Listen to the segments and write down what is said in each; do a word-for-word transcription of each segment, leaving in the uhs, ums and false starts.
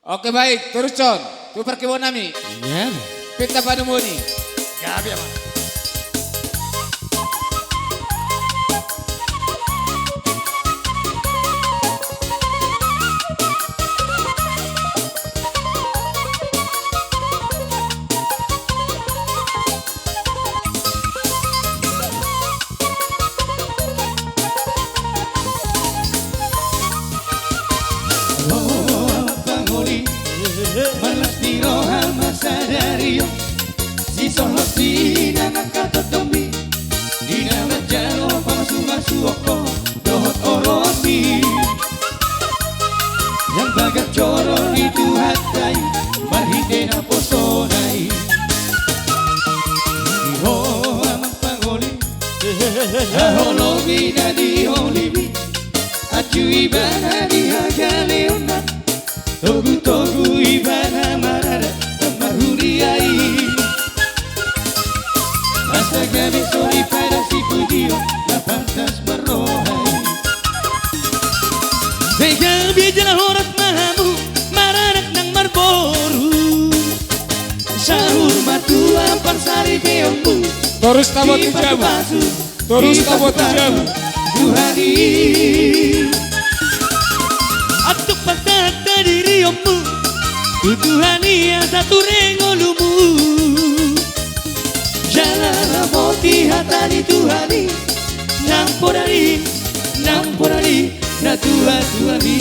Oke, baik, torushon tu parkebun nami. Pinta panumuni. Gabe ma. Pangoli, marlas ni roha ma sadari on, sisolhot ni na mangkatondongmi, di na manjalo pamasumasuon ho dohot oroanmi. Nang bagas joro ni Tuhanta i, marhite naposona i. Di ho amang pangoli, haholomina di holimi, anju ibana di hagaleonna, togutogu ibana maradat marhuria i. Asa gabe soripada sipujion na pantas marroha i. Sai gabe jala horas ma hamu, maranak nang marboru. Saur matua parsaripeonmu. Torus tabo tu jabu. Torus tabo tu jabu. Tuhan i. Antuk pasahat hadirionmu tu Tuhan i asa ture ngolumu. Jala ramoti hata ni Tuhan i, nampuna ni, nampuna ni natuatuami.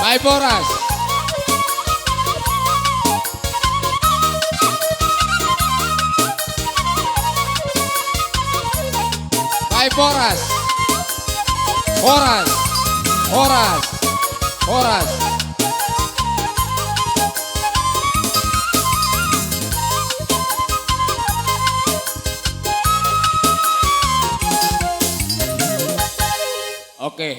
Baik, horas. Baik, horas. Horas. Horas. Horas. Oke.